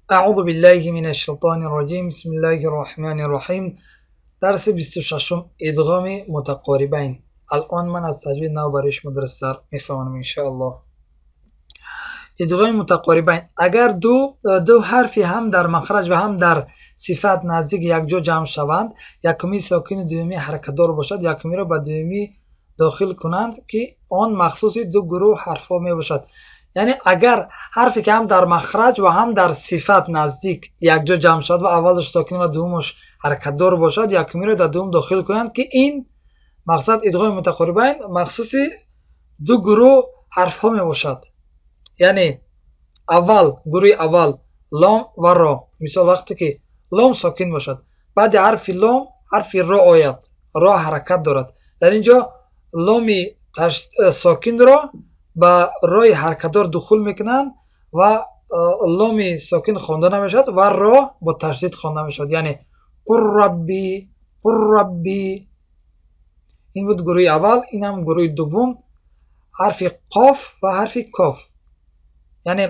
اعوذ بالله من الشیطان الرجیم. بسم الله الرحمن الرحیم. درس 26، ادغام متقاربین. الان من از تجوید نو برای شما درس سر میفهمم انشاءالله. ادغام متقاربین: اگر دو حرفی هم در مخرج و هم در صفت نزدیک یک جا جمع شوند، یکمی ساکن و دومی حرکتدار باشد، یکمی را به دومی داخل کنند که آن مخصوص دو گروه حرفها می باشد. یعنی اگر حرفی که هم در مخرج و هم در صفت نزدیک یک جا جمع شد و اولش ساکن و دومش حرکتدار باشد، یکمی را در دوم داخل کنند که این مقصد ادغام متقاربین مخصوص دو گروه حرف ها می باشد. یعنی اول، گروه اول لام و را. مثال وقتی که لام ساکن باشد، بعد حرف لام حرف را آید، را حرکت دارد. در اینجا لامی ساکن را به رای حرکتدار دخول میکنند و لامی ساکن خوانده نمیشود و را با تشدید خوانده میشود، یعنی قر ربی، قر ربی. این بود گروه اول. این هم گروه دوم، حرف قاف و حرف کاف. یعنی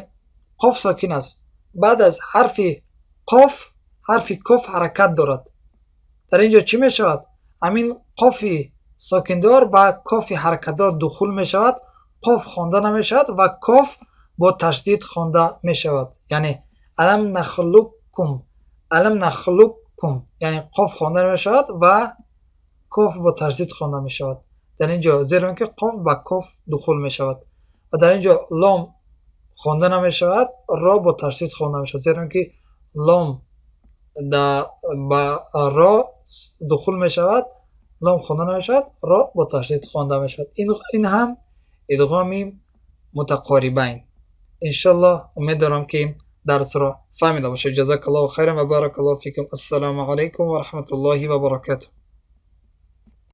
قاف ساکن است، بعد از حرف قاف حرف کاف حرکت دارد. در اینجا چی میشود؟ همین قاف ساکندار به کاف حرکتدار دخول میشود، قاف خوانده نمیشود و کاف با تشدید خوانده میشود، یعنی الم نخلقکم، الم نخلقکم. یعنی قاف خوانده نمیشود و کاف با تشدید خوانده میشود در اینجا، زیرا که قاف با کاف دخول میشود. و در اینجا لام خوانده نمیشود، را با تشدید خوانده میشود، زیرا که لام با را دخول میشود، لام خوانده نمیشود، را با تشدید خوانده میشود. این هم ادغام متقاربین. انشالله امید دارم که درس را فهمیده باشید. جزاک الله خیرا و بارک الله فیکم. السلام علیکم و رحمت الله و برکاته.